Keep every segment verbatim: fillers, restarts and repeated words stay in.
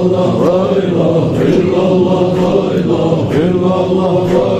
الله، لا إله إلا الله، لا إله إلا الله، لا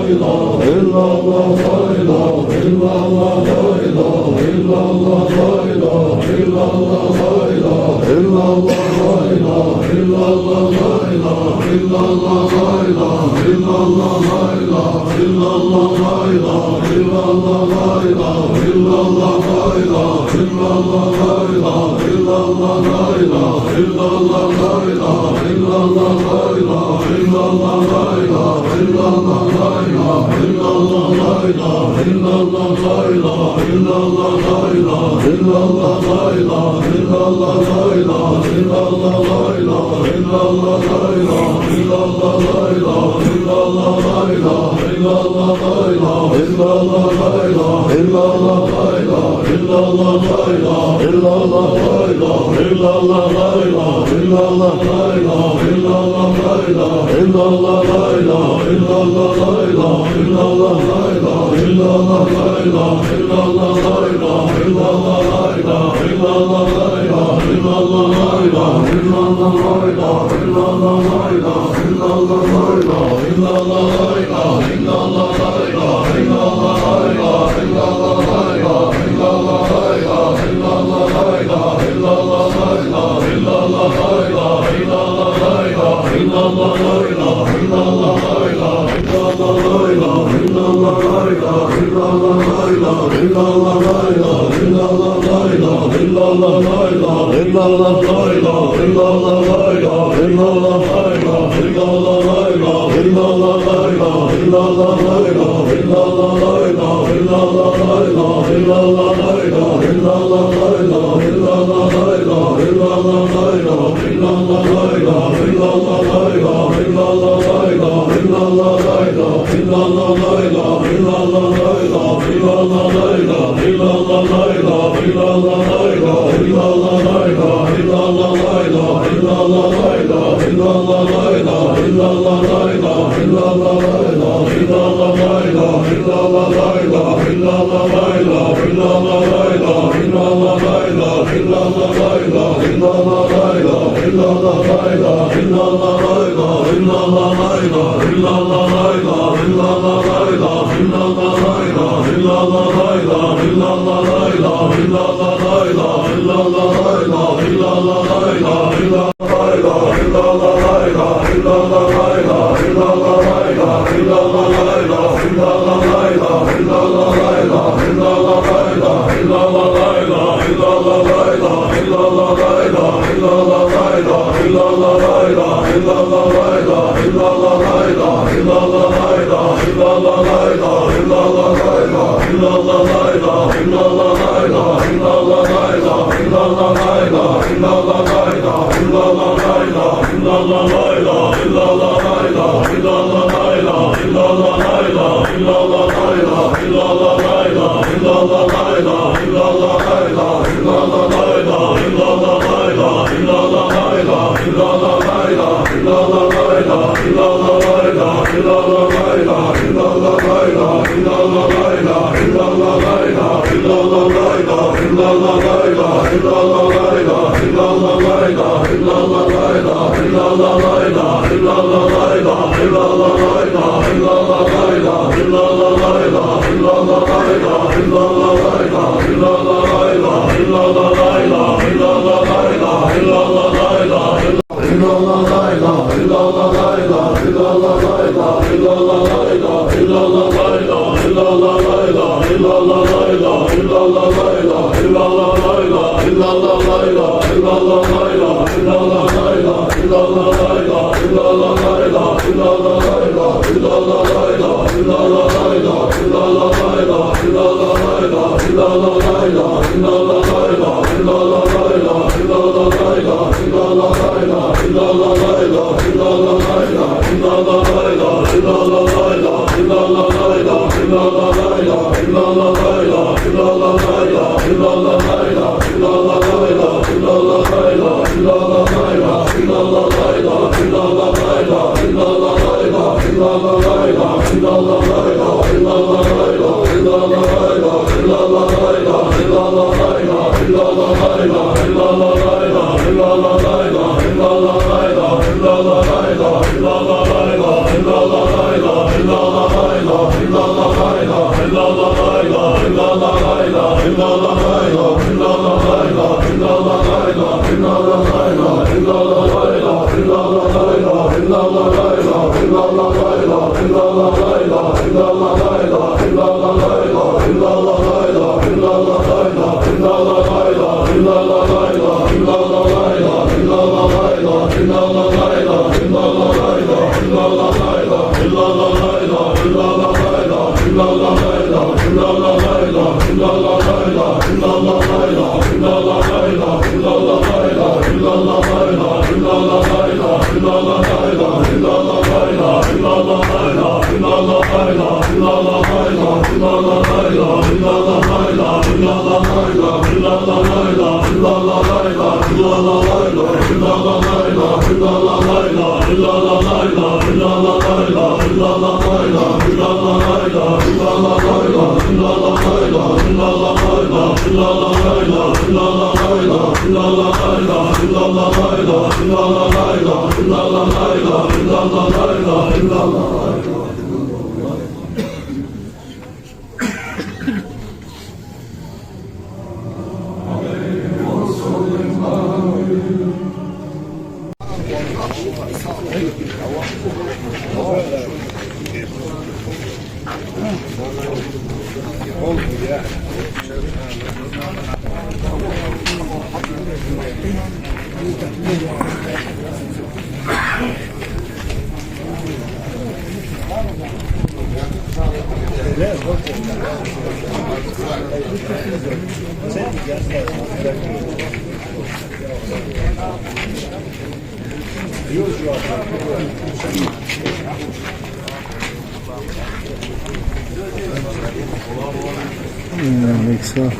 М, микса.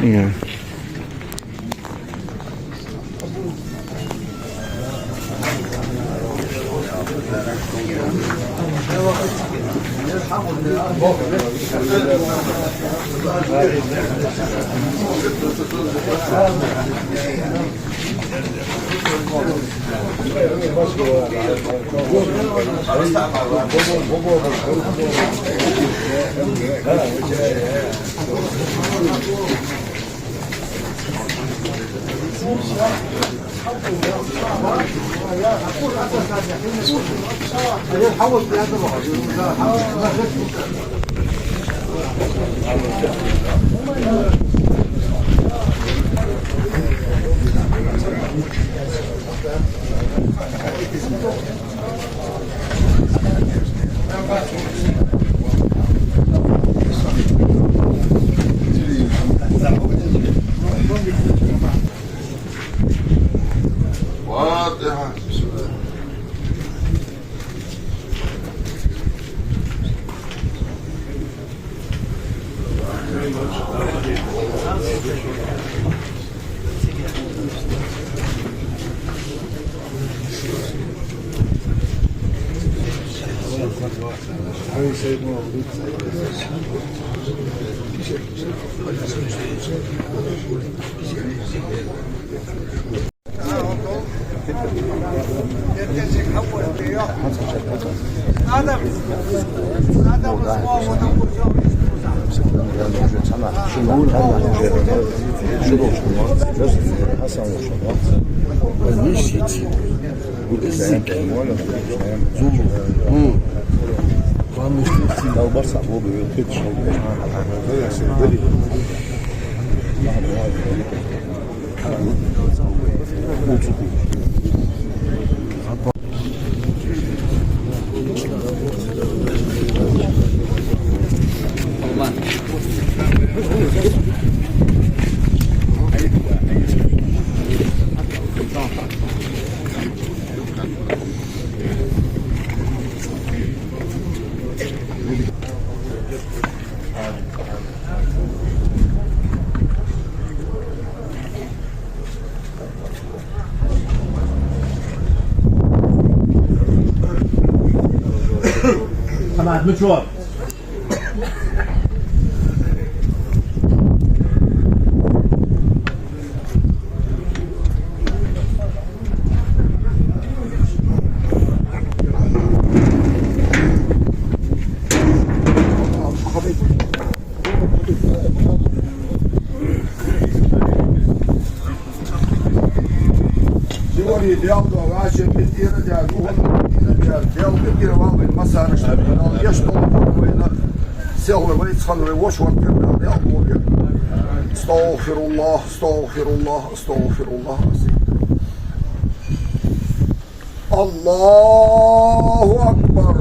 Е. Come on, mature. Даьла дуьхьа вӀаший битӀера даьр, укхунна битӀера даьр, Даьла битӀера валла вайна массанена, Дала гешт долда вайна, селхан вайца хинна вай воша вар тера, Даьла дуьхьа. أستغفر الله، أستغفر الله، أستغفر الله العظيم. الله أكبر.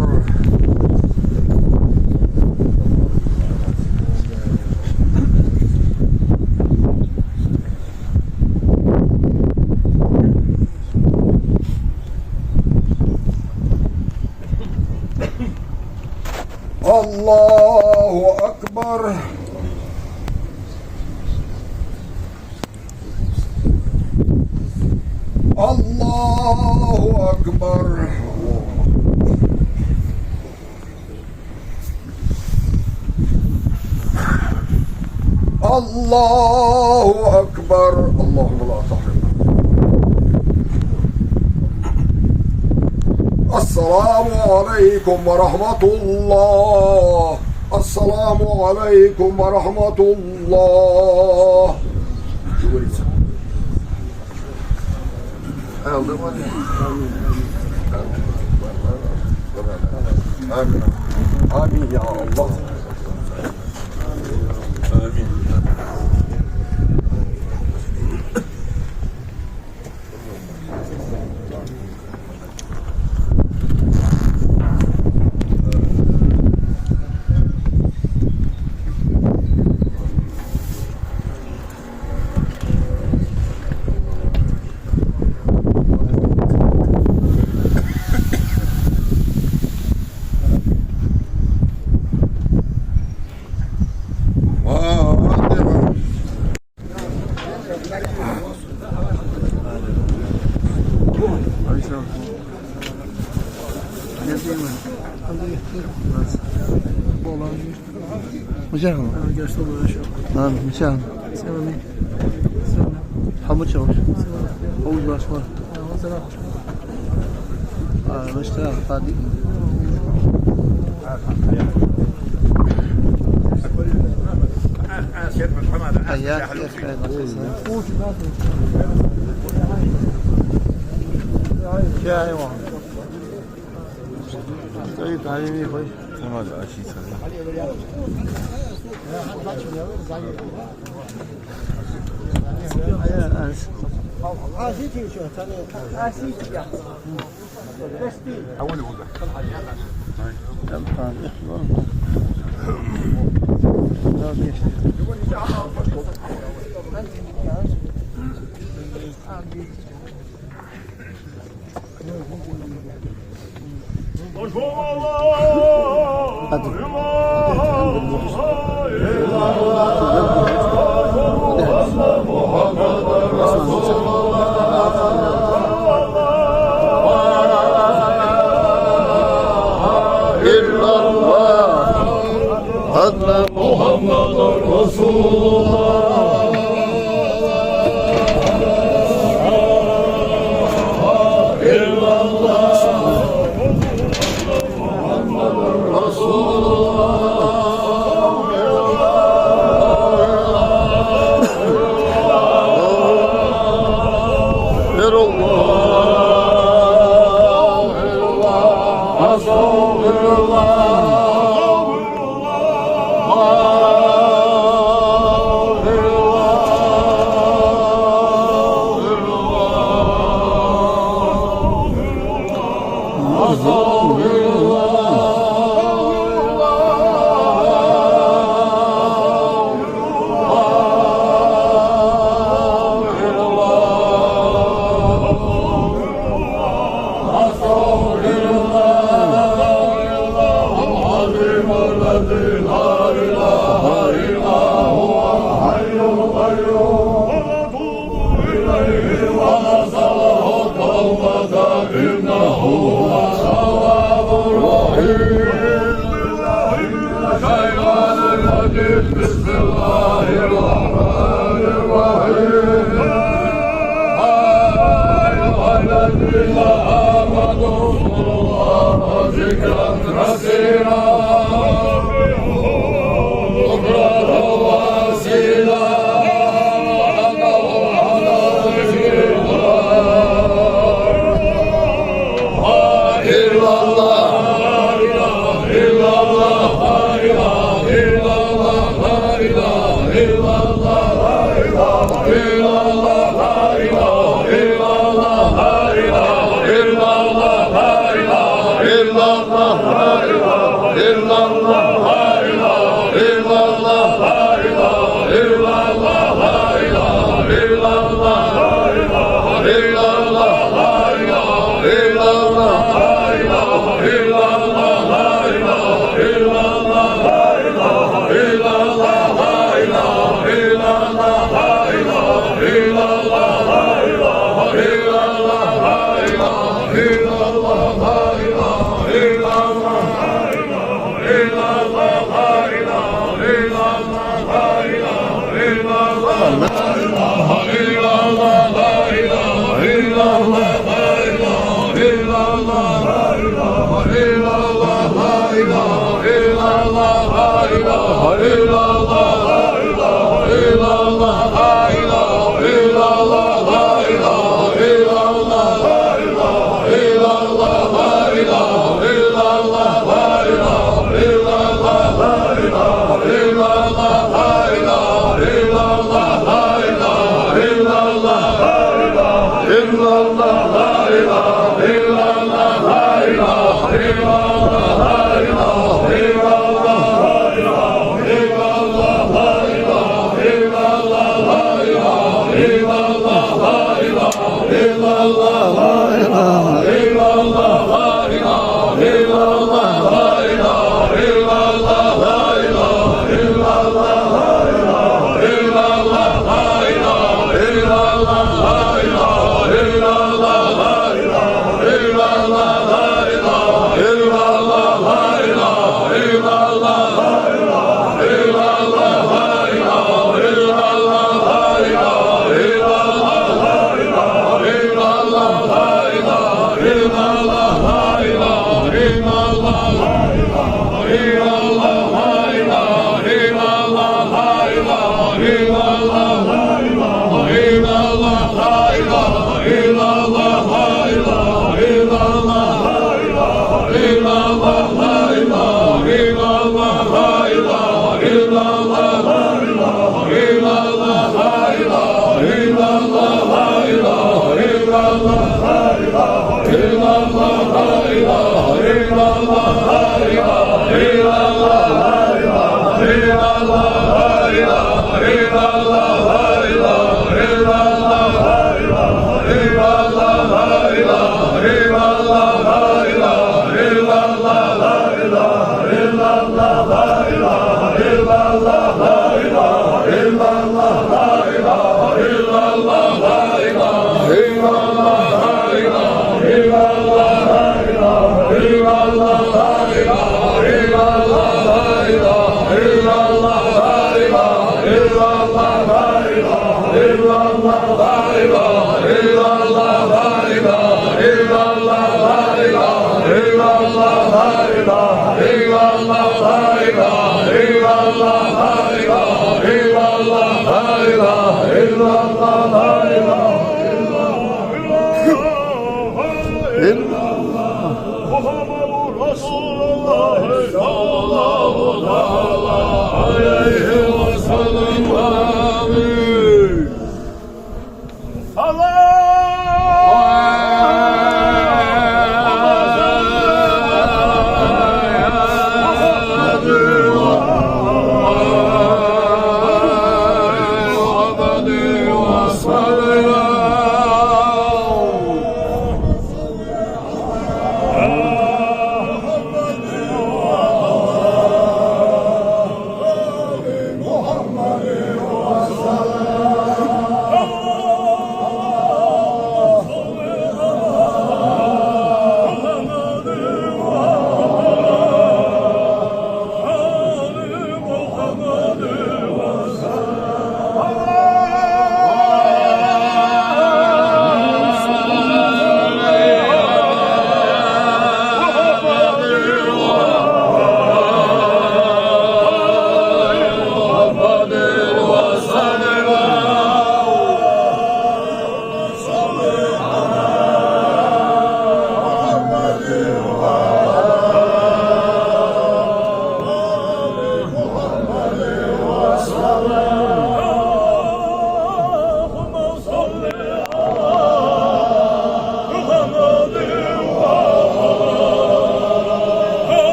الله أكبر. الله أكبر. الله أكبر. اللهم لا تحرمنا. السلام عليكم ورحمة الله. السلام عليكم ورحمة الله. آمين. آمين يا الله. آمين. مشاهدة. نعم، مشاهدة. حمد شوش. أول باش ما. آه، مشتاق، قادم. حياك، كيف حالك؟ شاي واحد. طيب، تعالي لي، خوي. تمام، عشي سلام. إلا الله. محمد رسول الله. إلا الله. محمد رسول الله. أستغفر الله. أستغفر الله. إنه هو التواب الرحيم. بسم الله الرحمن الرحيم. يا أيها الذين آمنوا اذكروا الله ذكرا كثيرا. بكرة وأصيلا. محمد رسول الله صلى الله تعالى عليه وسلم. آمين.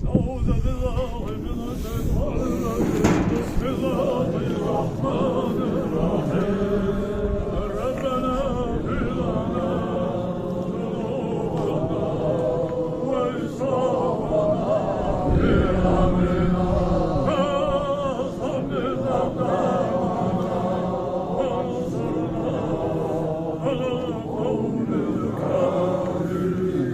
أعوذ بالله من الشيطان الرجيم. بسم الله الرحمن الرحيم. ربنا اغفر لنا ذنوبنا وإسرافنا في أمرنا وثبت أقدامنا وانصرنا على القوم الكافرين.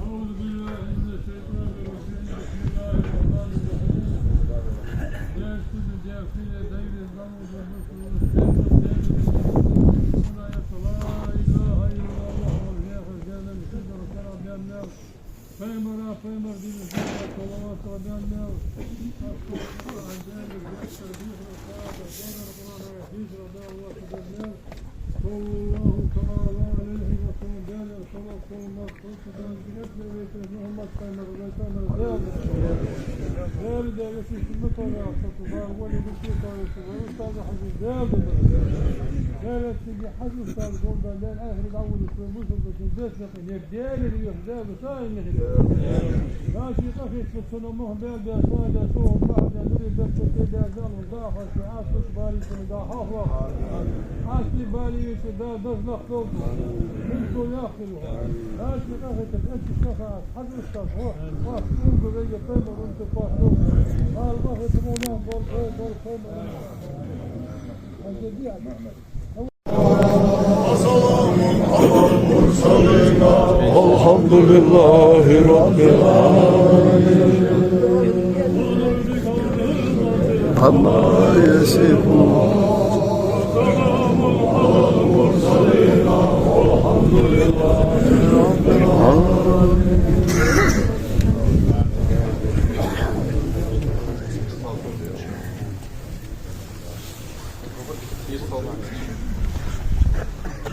أعوذ بالله من الشيطان الرجيم. بسم الله الرحمن الرحيم. لا يسجد الجافين دين الضمن والنصر والسيف والدين. لا إله إلا الله. Пайхамара, пайхамара дина зикра, салават ва салам. Саллаллаху таала алейхи ва саллам. Баьле салават, салам, Мухьаммад пайхамар, пайхамар. Баьле, Даьла, ши ши мутара, са ту бар вали гути тара, са вали устаза хьажи Даьла. Даьла, цига хьажи устаз, гулда, Даьла, ахир дӀавули, са мусулман, десна. Даьла, Даьла, са а михи. Наши къахетта цунна мухь бел бел, са да, со бахьа да, нури бел, со да, зал, да, хас, а, сус, бари, сун, да, хахва. Асли бари, вичи, да, дазлах долду. Мин со яхилу. Наши къахетта, эти шаха, хазуста, хо, хо, унгу веге, пема, унту, хо, хо. Ал, къахетта, мулан, бол, бол, бол, пема. Анте диа. والحمد لله رب العالمين. عما يصفون. والحمد لله رب العالمين.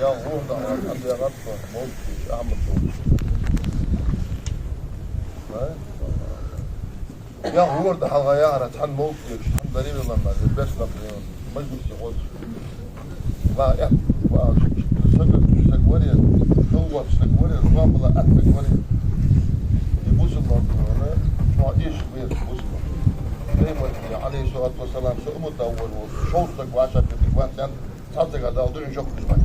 Я гӀурда Ахьмад, я гӀатта Молчич Ахьмад. Я гӀурда хьалха яхара цхьан Молчич, цхьан дари велама, я беш лапне, мажлисе гӀоз. Ва, я, ва, сага, саг варе, халват саг варе, зуамала ат саг варе. И бусалба варе, ва, иш варе, бусалба. Пайхамар, алейхи салату ва салам, са уммата вар, шовзткъа саг ваша кати ватян, цхьа сага дал дуьхьа шок хӀуш бакъ.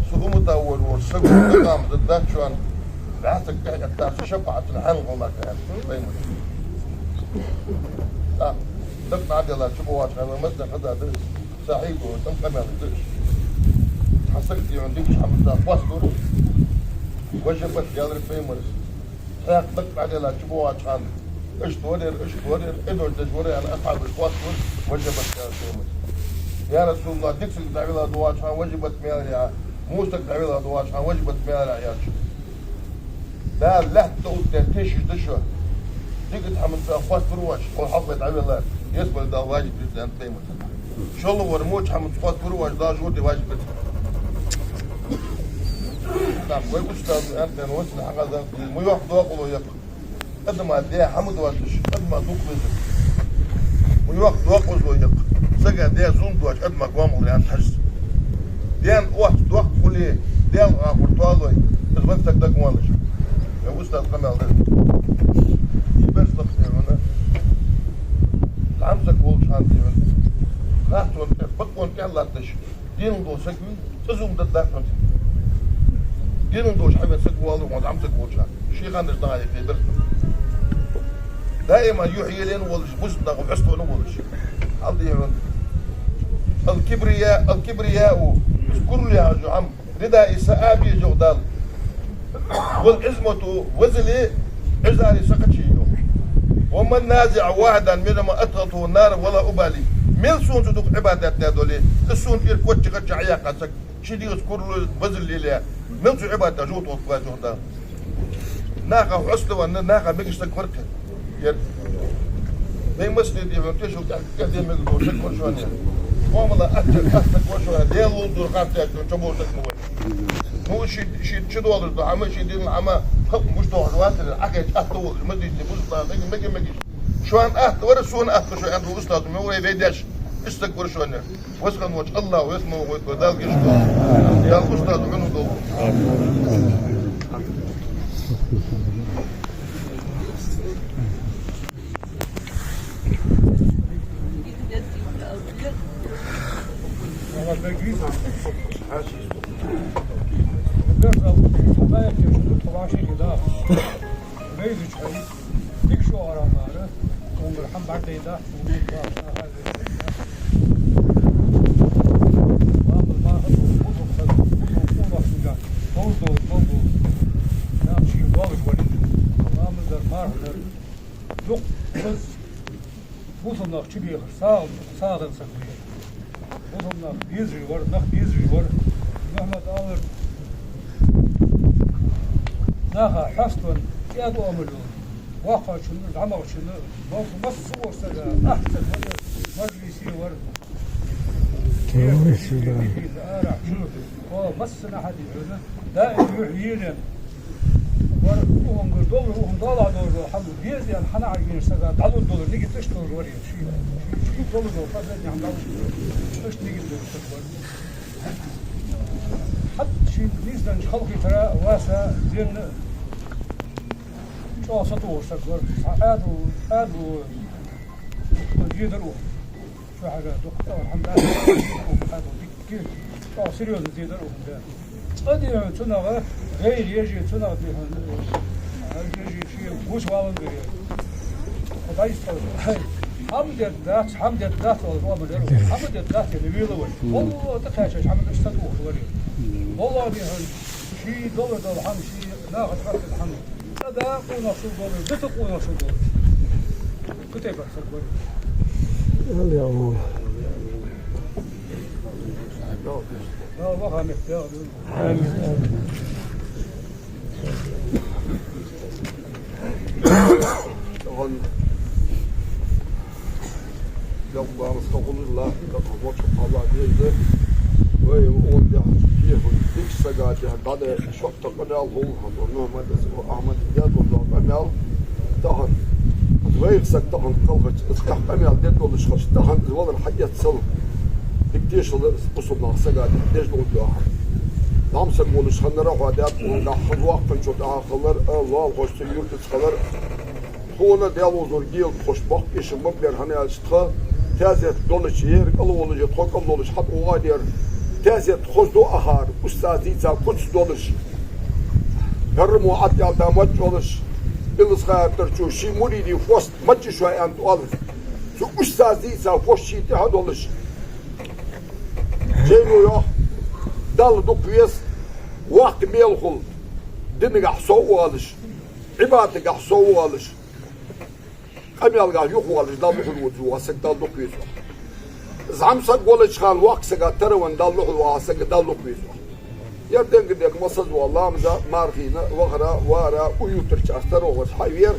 Са уммата вар, саг вар, дакъам, дадачуан, бӀаьсаг тӀехьа эттар, са шапаӀатана хьанал гӀо мара кхаьчар, пайхамар. ТӀаккха дакъа дӀаделла чу бовача хана, масса хаза да, сахьихь да, тӀам къамаьл да. Цхьа саг дийна дикача хӀаманца хоастадора, важа бат ялар пайхамара. Цхьаькха дакъа дӀаделла чу бовача хана, иштта варера, иштта варера, эдош деш варера аьнна, асхьабаш хоастадора, важа бат ялар пайхамара. Я Расулаллах, дика саг дӀавелла доагӀача хана важа бат ма яларий Ӏа, во саг дӀавелла доагӀача хана важа бат ма яларий Ӏа, аьлча. Дала лаьтта тӀа оттадаь тешаш да шо. Дикача хӀаманца хоастадора оаш, хьо хьалхве дӀавеллар, ялсмале Дала важиб дир аьннад пайхамара. ШоллагӀвар воча хӀаманца хоастадора оаш, Дала жожагӀате важиб дир. Нах, вай устаза аьннад, вай сина хьагӀаза, ма йоккха докъало я-кх. Адама даь хӀама доацаш, адама дукха везар. Ма йоккха докъазло я-кх. Сага даь зулам доацаш, адама гоамал ян хьажа. Даьна оццу доккха хуле, Даьла гӀахур тоалой, из ван саг дагавалаш. Я устаз къамаьл дар. И берс лакхе вана. ЗӀамсаг волча хана дийна. Хаттон тӀе, бакъон тӀе латташ. Денал дола саг вий, цӀа зулам дар дац хьона. Денал долаш хьавена саг валар хьона, зӀамсаг волча хана. Ший ханаш дагӀа яхе берс. Даима юхь елена волаш, бусалба нахах хьестона волаш. Хьал дийна. الكبرياء، الكبرياء، из курал яхаш йола хӀама. Ридаи са а беза йоах Дала. والعظمة، везале, Ӏизаре са кхаьча йоах. ومن نازع واحدا منهما أدخلته النار ولا أبالي. Мел сона цу дукха Ӏибадат даь дале, из сона тӀера кочча-кхачча Ӏояьккха саг, ший дегӀаца курал, базар лелаяь, мел цу Ӏибадата жугтӀа гӀоргва сона Дала. Наха хьоставенна, наха мегаш саг вар-кх ер. Вай массане дийхьа тешал тӀехь, тӀехь де мегаш дола саг вар шоана. Къамаьла атта, атта саг вар шоана. Даьла ловзар гӀертача чо бола саг ма вар. Ну, ший, ший чу долаш да, хӀама, ший дин хӀама, хӀама гуш дохаш вацар, Ӏахайча атта волаш, ма дийци, бусалба нах, мега, мега, мега. Шоана атта вар, сона атта шоана, аьннад устазо, ма вай вай даьша, иштта саг вар шоана. Васхан волча АллахӀа вес мо гӀойт Дала гешт долда. Дала устазо хьунув долда. Дукха бусалба нах чубехар сагӀа, сагӀа дар саг вар. Бусалба нах безаш вар, нах безаш вар. Мухьаммад алар наха хьоставенна, кӀаьда Ӏамал йола, воккхачунна, зӀамагӀчунна, масса, масса волча сага, ахча сага, мажлисе вар. Ой, сюда. О, массанахьа дийхьа, даим юхь елаенна вар, укхунгара доллар, укхун дола доллар, хӀама беза аьнна, хьанахьа генаш сага дӀалуш доллар, нигат иштта долаш вар, ший, ший, ший доллар дола, последний хӀама дӀалуш доллар. Иштта нигат долаш саг вар. ХӀаьта ший нийсденнача халкъа тара васа денна чӀоагӀа сатохаш саг вар. Цхьа Ӏаьдал, Ӏаьдало зе дар укхун. Чухьара дукха тӀа, алхьамдулиллахӀ, дикка, чӀоагӀа серьёзно зе дар укхун да. Цкъа дийхьа цунах гӀайгӀа еш, цунах дийхьа, э, еш, ший гуш валан варе. Хьо дӀайистхьалаш. ХӀама дергдац, хӀама дергдац, оал, оал, оал. ХӀама дергдац, е вела вар. МоллагӀа тӀакхаьчача хӀама даш сатохаш вар. МоллагӀа дийхьа ший долаш дола хӀама, ший наха тӀа хьоттаь хӀама. ЦӀа да къонахчун долаш, дита къонахчун долаш. Кутепа саг вар. Ала я Аллах. Дала ваха мехка дегӀ. Амин. Тахан Дала барас хьахулаш ла, дакъа воча хьала деза. Вай, он дехьа кехат, дикача сага тӀа дӀадаь, шоатта къамаьл хул, хьан Мухьаммада, Ахьмада даь дола къамаьл тахан. Вайх саг тахан кхалхача, из тӀехьа къамаьл де долаш хилча, тахан из валар хьаэццал. Дика тешал да из бусалба наха сага тӀа деш дола дуӀа. ЗӀамсаг волаш хиннар, хьо даьд, он дӀахо воккхачо тӀехьа хилар, а, лоалахошца юртаца хилар. Тхона Даьла ловзар гел тхош боккха эша ма бер, хӀана аьлча тха тезет долаш, ер кӀал волаш, тхо кӀал долаш хьатӀавоагӀа дера. Тезет хоза ду ахар, устаз дийца куц долаш, хӀара мо Ӏаттал да мач долаш, Иласхан-Юртарчо ший муридий фост мач шоай аьнна оалаш. Цу устаз дийца фост ший тӀехьа долаш. Жайно йоах, Далла дукха веза, воккха мел хул, динагахьа сов воалаш, Ӏибадатагахьа сов воалаш. Къамаьлагахьа юхавоалаш Далла духьал веза вола саг Далла дукха веза. ЗӀамсаг волча хана воккха сага таравенна Далла духьал воагӀа саг Далла дукха веза. Ер денга дек масаз вола ламаза, мархийна, вахара, вара, у юртарча ас таро вар хьавера.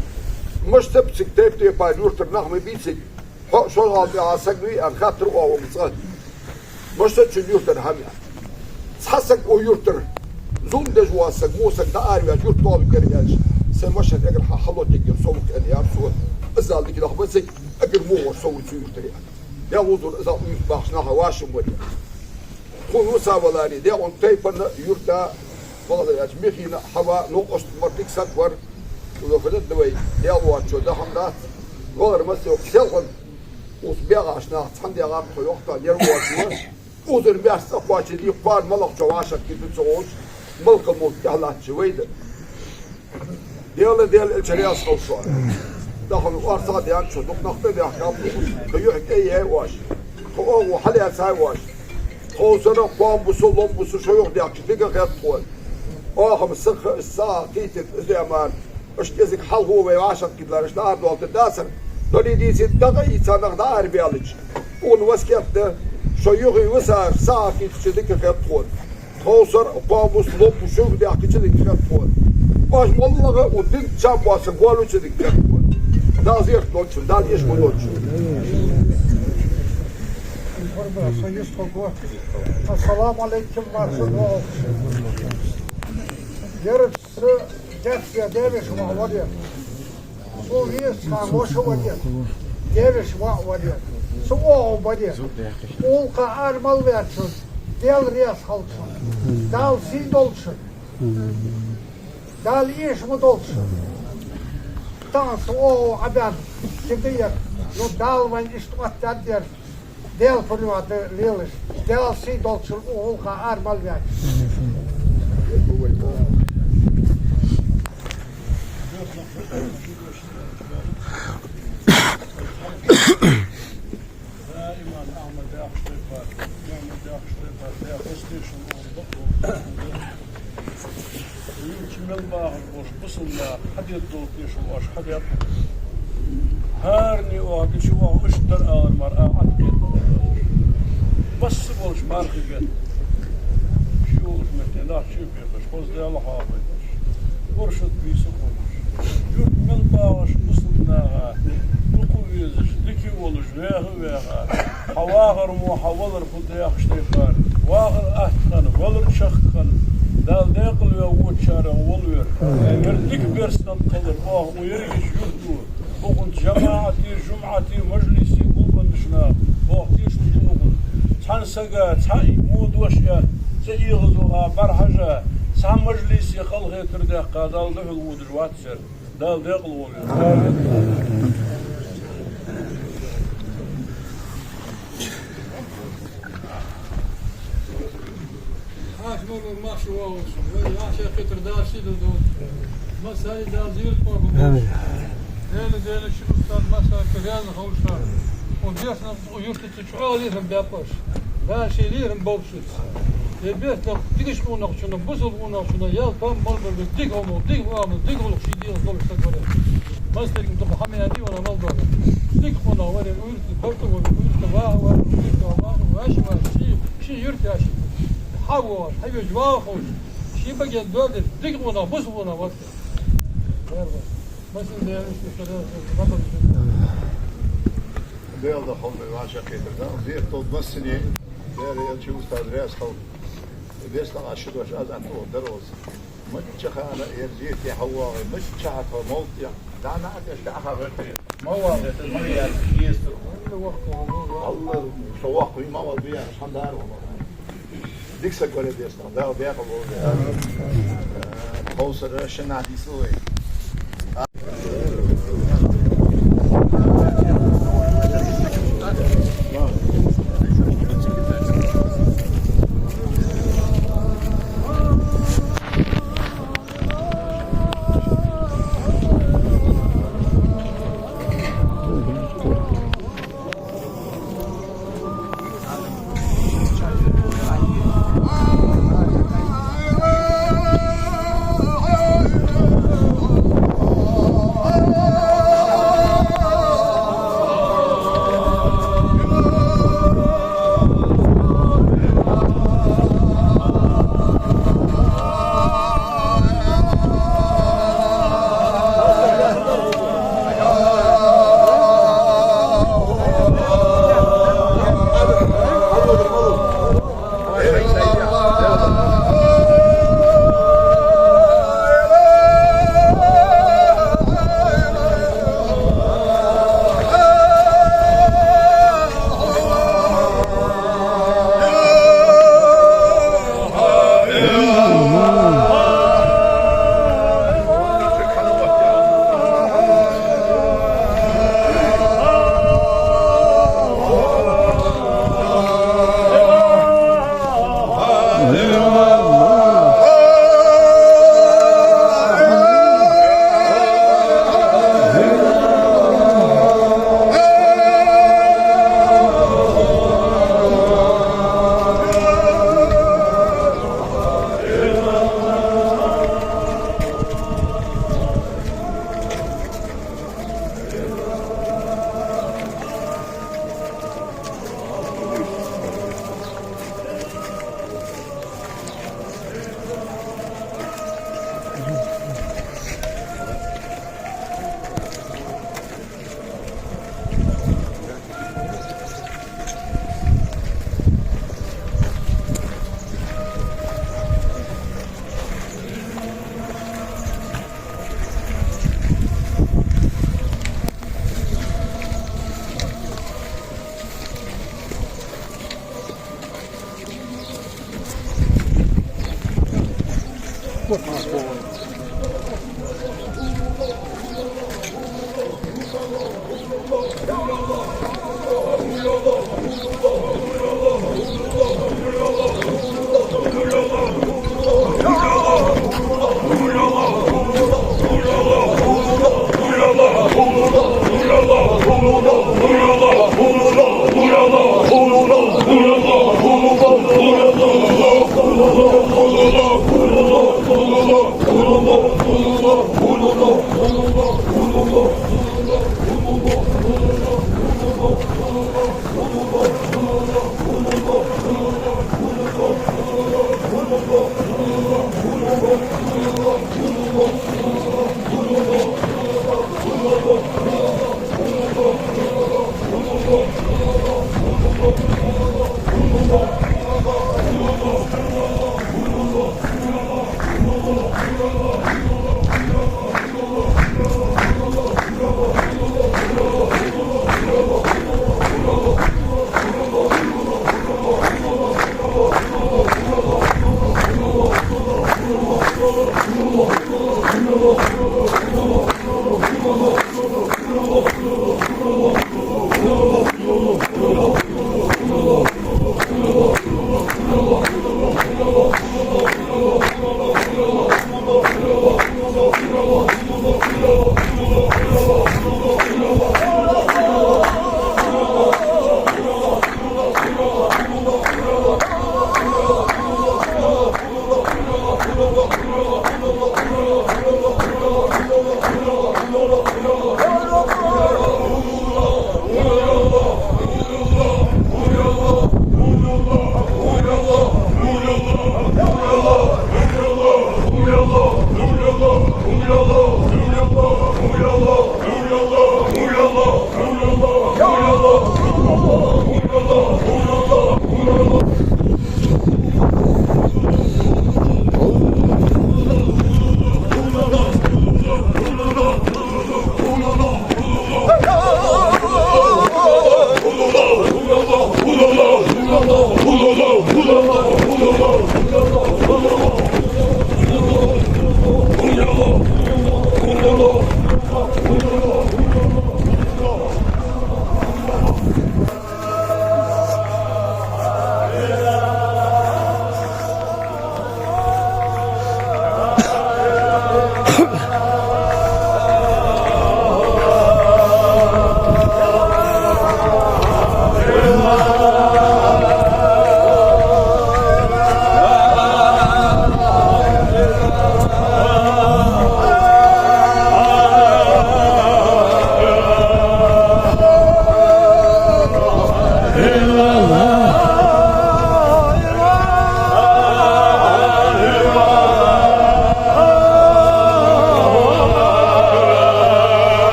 Мишта ба цига тайп-тайпара юртара нах ма бий цига. Хьо шозгӀал тӀехьа саг вий аьнна хаттар оал цкъа. Мишта да цу юртара хӀама? Цхьа саг укх юртара зулам деш вола саг, во саг дӀаараваьлча, юрта тоалургьяр аьлча, сай машен эггара хьа хьалотергьяр со ва-кх аьнна яр цо. Из ала дика нах ба цига, эггара мугӀар со ва цу юртара. Даьла ловзар из ала юрта бахаш нах вӀашагӀ ма вари. Тхона вуса валаре, даькъан тайпан а, юрта, бакъдар аьлча, Михина а, Хьава, новкъост мара дика саг вар. Цо фу дергда вай, Даьла воацачо да хӀама дац. Валар массайолча селхан, укх бегӀаш нах цхьан дегӀа тхо йохта, ер воацачо. Узар баьс цӀа кхоачаш дий, кхоана малагӀчоа вӀашагӀкхийтта ца ховш, малкха мутт тӀехьа латтача вай да. Даьла, Даьла элча раьза хилва шоана. Тахан орцагӀа даьннача дукха нах тӀабаьхкаб, тха юхь тӀа яьй оаш. Тха оагӀув хьалаьцай оаш. Тховсара кхоам бусу, лом бусу шо юхадаьхкача дика хет тхона. Оаха-м сиха, сагӀа кхийтта из а мара. Иштта кӀезига хьалхо вай вӀашагӀкхийтталараш дӀаарадоалийтар дацар. Дале дийцад, дагӀа ийца нах дӀаарабаьлча. Укхун васкет да, шо юхе висараш сагӀа хийтача дика хет тхона. Тховсара, кхоабус, лоббу шуга даьккхача дика хет тхона. Оаш моллагӀа а укх дина чам боацаш воаллача дика хет тхона. Дала зерат долда шун, Дала эшам долда шун. Ассаламу Ӏалайкум, марша воагӀалва. Ер са даь-веший воӀ вар ер. Цун везача хана воша вар ер, даь-веший воӀ вар ер. Цу оагӀув бар ер. Укхунах ара мел ваьнначунна Даьла раьза хилда шун. Дала сий долда шун. Дала эшам долда шун. Тахан цу оагӀув Ӏабаьнна кида ер. Ну, Дала вайна иштта оттадаьд ер. Даьла пурам да лелаш. Дала сий долда шун, укхунах ара мел ваьнна. Даиман Ахьмад яхаш тайпара, Мухьмад яхаш тайпара, Даьла хастийта шун оагӀув. Юрта мел багӀаш болча бусалба наха хьадергдолаш тешал оаш хьадаьд. ХӀаране оаха дича оаха иштта дар алар мара а Ӏаткъе. Масса болча мархий бетта, ший волча метте нах чу бехаш, хоза Даьла хьоахабайташ, оршот бийса хулаш, юрта мел багӀаш бусалба наха дукха везаш, дика волаш, ваьха а ваьха, хьа вахар мо, хьа валар фу да яхаш тайпара, вахар атта хинна, валар чехка хинна, Дала даькъала ваь водачарех волва ер. Ер дика берстаг хилар оаха укх ерригача юрто, укхун жамаӀате, жумӀате, мажлисе гулбеннача наха, оаха тешал ду укхунна. Цхьан сага цхьа во дош аьнна, цхьа эгӀазал а бӀарахьежа, цхьа мажлисе халахетар даьккха Дала духьал водаш вац ер. Дала даькъала волва ер. Хьакимар вар марша воагӀалва шун. Вай вӀашагӀкхетар Дала сий долда. Массане Дала зерат къоабалдолда. Амин. Даьла, Даьла, ши устаз массанена раьза хилва шоана. Укх дерсах, укх юртаца чӀоагӀа лерхӀам баьб оаш. Дала ший лерхӀам болба шуца. Ер бетта дикача къонахчунна, бусалба къонахчунна ялсмала мел бар веза дика гӀулакх, дика оамал, дика гӀулакх ший дегӀаца долаш саг вар ер. Массанена дукха хӀама аьнна вана мел дола. Дика къонах вар ер, уйрта барта вар ер, уйрта ваха вар ер, уйрта ваха, ваша вар ер, ший, ший юрта яши. ХьавоагӀаш, хьавоагӀаш, ваха ховш. Ший баге доаладеш, дика къонах, бусалба къонах вар ер. Массане Даьла, Даьла духьал вай вӀашагӀкхетар Дала зерат долда массане. Даьла, Даьла, ши устаз раьза хилва. Бесса а ши дош аз атта дар оз. Мичча хана ер зерате хьавоагӀе, мичча хьа тхо мовлат тӀа дӀа-наӀарга тӀа хьа гӀертаре. Ма вагӀа, ма яр, еза. Алла, со воккха вий ма валла, вий яр, хьан дар вала. Дика саг вар ер, Дала даькъала волва ер. Ховсара ши нах дийцар вай.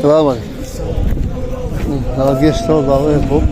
Салам алейкум. Алгеш сол балгӀа бу.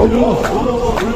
الله.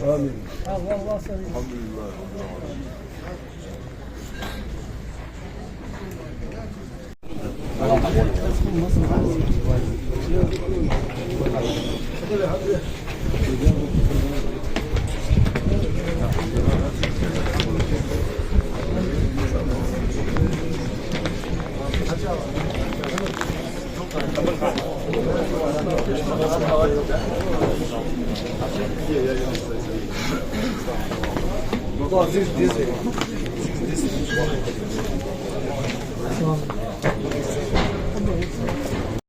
آمين. الحمد لله رب العالمين.